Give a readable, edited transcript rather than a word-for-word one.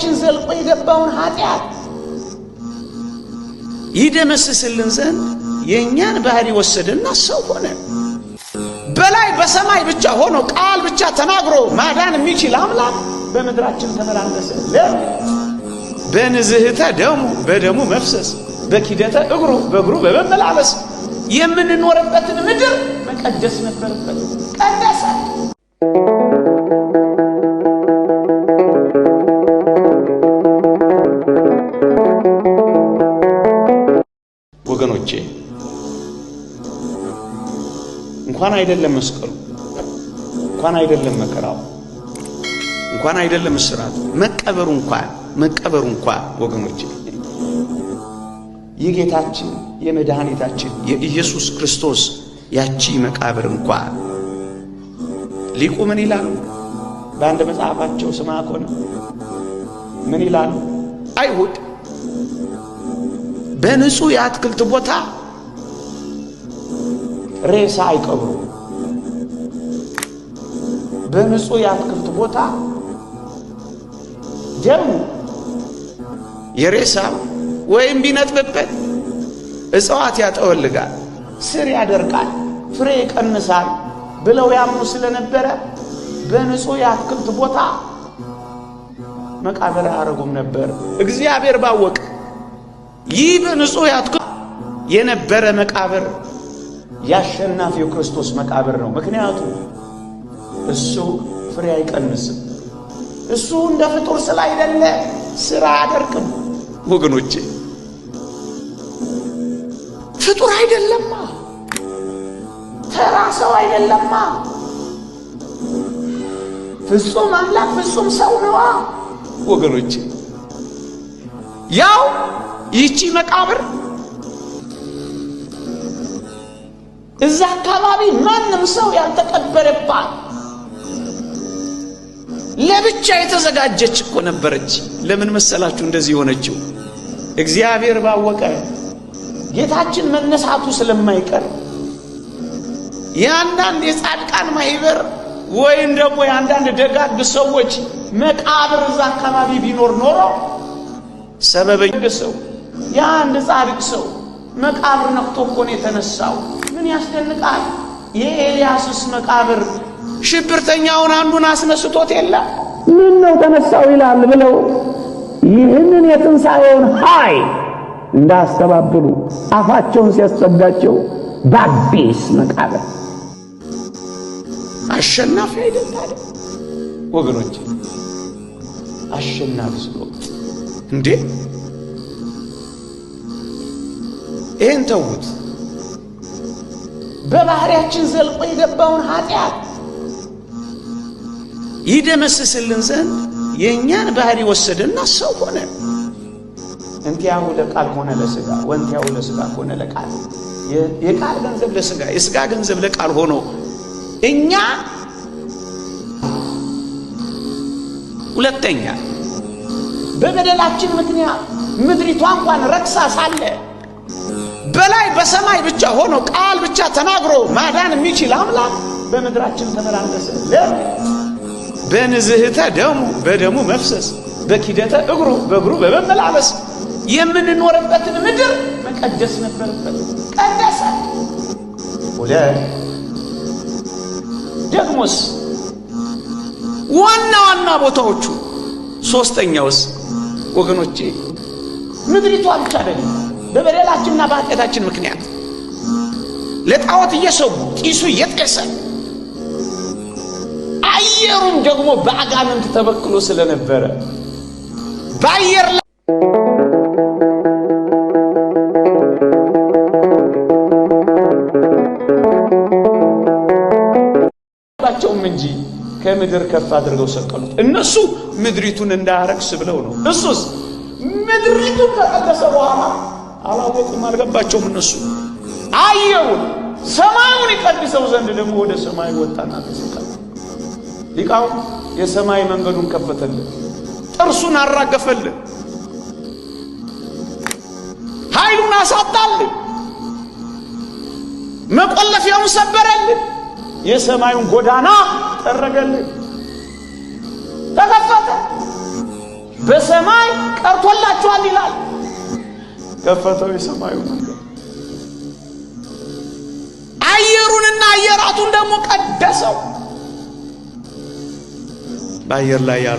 በባህሪያችን ዘልቆ የገባውን ኃጢአት ይደመስስልን ዘንድ የእኛን ባህሪ ወሰደና ሰው ሆነ። በላይ በሰማይ ብቻ ሆኖ ቃል ብቻ ተናግሮ ማዳን የሚችል አምላክ በምድራችን ተመላለሰ። ለምን? በንዝህተ ደሙ በደሙ መፍሰስ፣ በኪደተ እግሩ በእግሩ በመመላለስ የምንኖርበትን ምድር መቀደስ ነበረበት። ቀደሰ። ወገኖቼ እንኳን አይደለም መስቀሉ፣ እንኳን አይደለም መከራው፣ እንኳን አይደለም እስራቱ፣ መቀበሩ እንኳን ወገኖቼ የጌታችን የመድኃኒታችን የኢየሱስ ክርስቶስ ያቺ መቃብር እንኳን ሊቁ ምን ይላሉ? በአንድ መጽሐፋቸው ስማ ኮነ ምን ይላሉ? አይሁድ በንጹህ የአትክልት ቦታ ሬሳ አይቀብሩ። በንጹህ የአትክልት ቦታ ደሙ የሬሳ ወይም ቢነጥብበት እጽዋት ያጠወልጋል፣ ስር ያደርቃል፣ ፍሬ ይቀንሳል ብለው ያምኑ ስለነበረ በንጹህ የአትክልት ቦታ መቃብር አያረጉም ነበር። እግዚአብሔር ባወቀ ይህ በንጹህ የአትክልት የነበረ መቃብር የአሸናፊው ክርስቶስ መቃብር ነው። ምክንያቱም እሱ ፍሬ አይቀንስም። እሱ እንደ ፍጡር ስላይደለ ስራ አያደርቅም። ወገኖቼ ፍጡር አይደለማ፣ ተራ ሰው አይደለማ። ፍጹም አምላክ ፍጹም ሰው ነዋ። ወገኖቼ ያው ይቺ መቃብር እዛ አካባቢ ማንም ሰው ያልተቀበረባት ለብቻ የተዘጋጀች እኮ ነበረች። ለምን መሰላችሁ እንደዚህ የሆነችው? እግዚአብሔር ባወቀ ጌታችን መነሳቱ ስለማይቀር የአንዳንድ የጻድቃን ማህበር ወይም ደግሞ የአንዳንድ ደጋግ ሰዎች መቃብር እዛ አካባቢ ቢኖር ኖሮ ሰበበኛ ሰው የአንድ ጻድቅ ሰው መቃብር ነክቶ እኮ ነው የተነሳው። ምን ያስደንቃል? የኤልያስስ መቃብር ሽብርተኛውን አንዱን አስነስቶት የለ ምን ነው ተነሳው ይላል ብለው ይህንን የትንሣኤውን ኃይል እንዳስተባብሉ አፋቸውን ሲያስጠጋቸው በአዲስ መቃብር አሸናፊ አይደል ታዲያ ወገኖች? አሸናፊ ስለሆነ እንዴ ይህን ተዉት። በባህሪያችን ዘልቆ የገባውን ኃጢአት ይደመስስልን ዘንድ የእኛን ባህሪ ወሰደና ሰው ሆነ። እንቲያሁ ለቃል ሆነ ለስጋ ወእንቲያሁ ለስጋ ሆነ ለቃል፣ የቃል ገንዘብ ለስጋ የስጋ ገንዘብ ለቃል ሆኖ እኛ ሁለተኛ በበደላችን ምክንያት ምድሪቷ እንኳን ረክሳ ሳለ በላይ በሰማይ ብቻ ሆኖ ቃል ብቻ ተናግሮ ማዳን የሚችል አምላክ በምድራችን ተመላለሰ። ለምን? በንዝህተ ደሙ በደሙ መፍሰስ፣ በኪደተ እግሩ በእግሩ በመመላለስ የምንኖርበትን ምድር መቀደስ ነበረበት። ቀደሰ። ሁለት ደግሞስ ዋና ዋና ቦታዎቹ ሶስተኛውስ ወገኖቼ ምድሪቷ ብቻ አይደለም፣ በበደላችንና በኃጢአታችን ምክንያት ለጣዖት እየሰዉ ጢሱ እየጤሰ አየሩም ደግሞ በአጋንንት ተበክሎ ስለነበረ በአየር ላይ ባቸውም እንጂ ከምድር ከፍ አድርገው ሰቀሉት። እነሱ ምድሪቱን እንዳያረክስ ብለው ነው። እሱስ ምድሪቱን ከቀደሰ በኋላ አላወቁም፣ አልገባቸውም። እነሱ አየሩን ሰማዩን ይቀድሰው ዘንድ ደግሞ ወደ ሰማይ ወጣና ተሰቀለ። ሊቃውንት የሰማይ መንገዱን ከፈተልን፣ ጥርሱን አራገፈልን፣ ኃይሉን አሳጣልን፣ መቆለፊያውን ሰበረልን፣ የሰማዩን ጎዳና ጠረገልን፣ ተከፈተ። በሰማይ ቀርቶላችኋል ይላል። ከፈተው የሰማዩ መንገድ፣ አየሩንና አየራቱን ደግሞ ቀደሰው። በአየር ላይ ያሉ